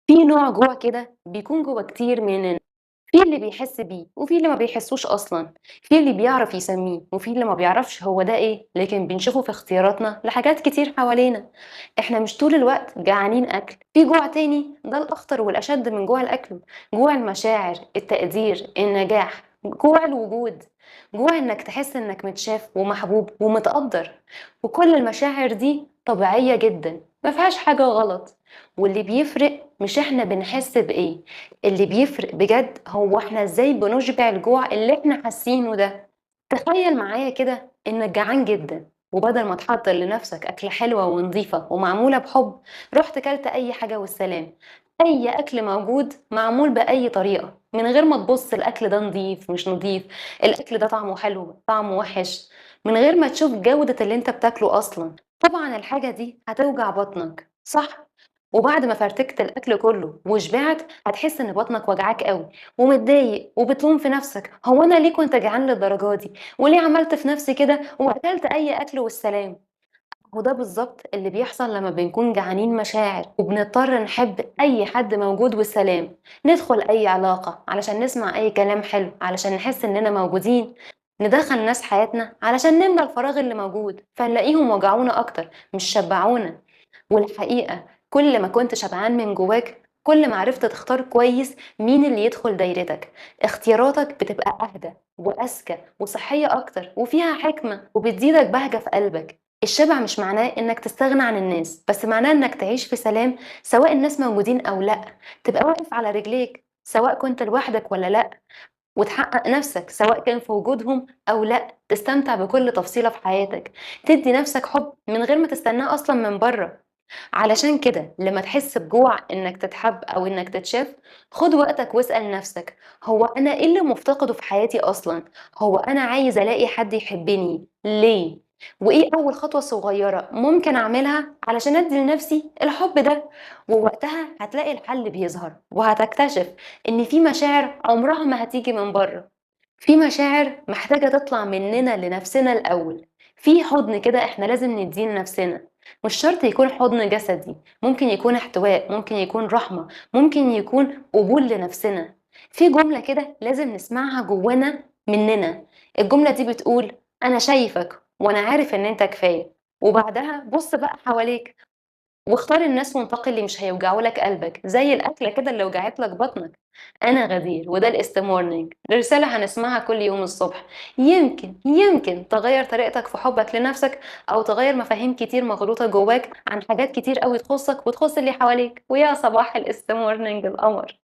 في نوع جوع كده بيكون جوا كتير مننا، في اللي بيحس بيه وفي اللي ما بيحسوش أصلًا، في اللي بيعرف يسميه وفي اللي ما بيعرفش هو ده إيه، لكن بنشوفه في اختياراتنا لحاجات كتير حوالينا. إحنا مش طول الوقت جعانين أكل، في جوع تاني ده الأخطر والأشد من جوع الأكل، جوع المشاعر، التقدير، النجاح، جوع الوجود، جوع إنك تحس إنك متشاف ومحبوب ومتقدر، وكل المشاعر دي طبيعية جدًا، ما فيهاش حاجة غلط، واللي بيفرق مش إحنا بنحس بإيه، اللي بيفرق بجد هو إحنا إزاي بنشبع الجوع اللي إحنا حاسينه ده. تخيل معايا كده إنك جعان جدًا، وبدل ما تحضّر لنفسك أكلة حلوة ونضيفة ومعمولة بحب، رُحت كلت أي حاجة والسلام، أي أكل موجود معمول بأي طريقة، من غير ما تبُص الأكل ده نضيف مش نضيف، الأكل ده طعمه حلو، طعمه وِحِش، من غير ما تشوف جودة اللي أنت بتاكله أصلًا. طبعًا الحاجة دي هتوجع بطنك، صح؟ وبعد ما فرتكت الأكل كله وشبعت، هتحس إن بطنك وجعاك أوي ومتضايق وبتلوم في نفسك، هو أنا ليه كنت جعان للدرجة دي؟ وليه عملت في نفسي كده وأكلت أي أكل والسلام؟ وده بالضبط اللي بيحصل لما بنكون جعانين مشاعر وبنضطر نحب أي حد موجود والسلام، ندخل أي علاقة علشان نسمع أي كلام حلو، علشان نحس إننا موجودين، ندخل ناس حياتنا علشان نملى الفراغ اللي موجود، فنلاقيهم وجعونا أكتر مش شبعونا. والحقيقة كل ما كنت شبعان من جواك كل ما عرفت تختار كويس مين اللي يدخل دايرتك، اختياراتك بتبقى أهدى وأذكى وصحية أكتر وفيها حكمة وبتزيدك بهجة في قلبك. الشبع مش معناه إنك تستغنى عن الناس، بس معناه إنك تعيش في سلام سواء الناس موجودين أو لأ، تبقى واقف على رجليك سواء كنت لوحدك ولا لأ، وتحقق نفسك سواء كان في وجودهم أو لأ، تستمتع بكل تفصيلة في حياتك، تدي نفسك حب من غير ما تستناه أصلًا من برّه. علشان كده لما تحس بجوع إنك تتحب أو إنك تتشاف، خد وقتك واسأل نفسك، هو أنا إيه اللي مفتقده في حياتي أصلًا؟ هو أنا عايز ألاقي حد يحبني ليه؟ وإيه أول خطوة صغيرة ممكن أعملها علشان أدي لنفسي الحب ده؟ ووقتها هتلاقي الحل بيظهر، وهتكتشف إن في مشاعر عمرها ما هتيجي من بره، في مشاعر محتاجة تطلع مننا لنفسنا الأول، في حضن كده إحنا لازم نديه لنفسنا، مش شرط يكون حضن جسدي، ممكن يكون احتواء، ممكن يكون رحمة، ممكن يكون قبول لنفسنا. في جملة كده لازم نسمعها جوانا مننا، الجملة دي بتقول أنا شايفك وأنا عارف إن أنت كفاية، وبعدها بُص بقى حواليك واختار الناس وانتقي اللي مش هيوجعوا لك قلبك، زي الأكلة كده اللي وجعت لك بطنك. أنا غدير وده الإست مورنينج، رسالة هنسمعها كل يوم الصبح، يمكن تغير طريقتك في حبك لنفسك أو تغير مفاهيم كتير مغلوطة جواك عن حاجات كتير أوي تخصك وتخص اللي حواليك. ويا صباح الإست مورنينج القمر.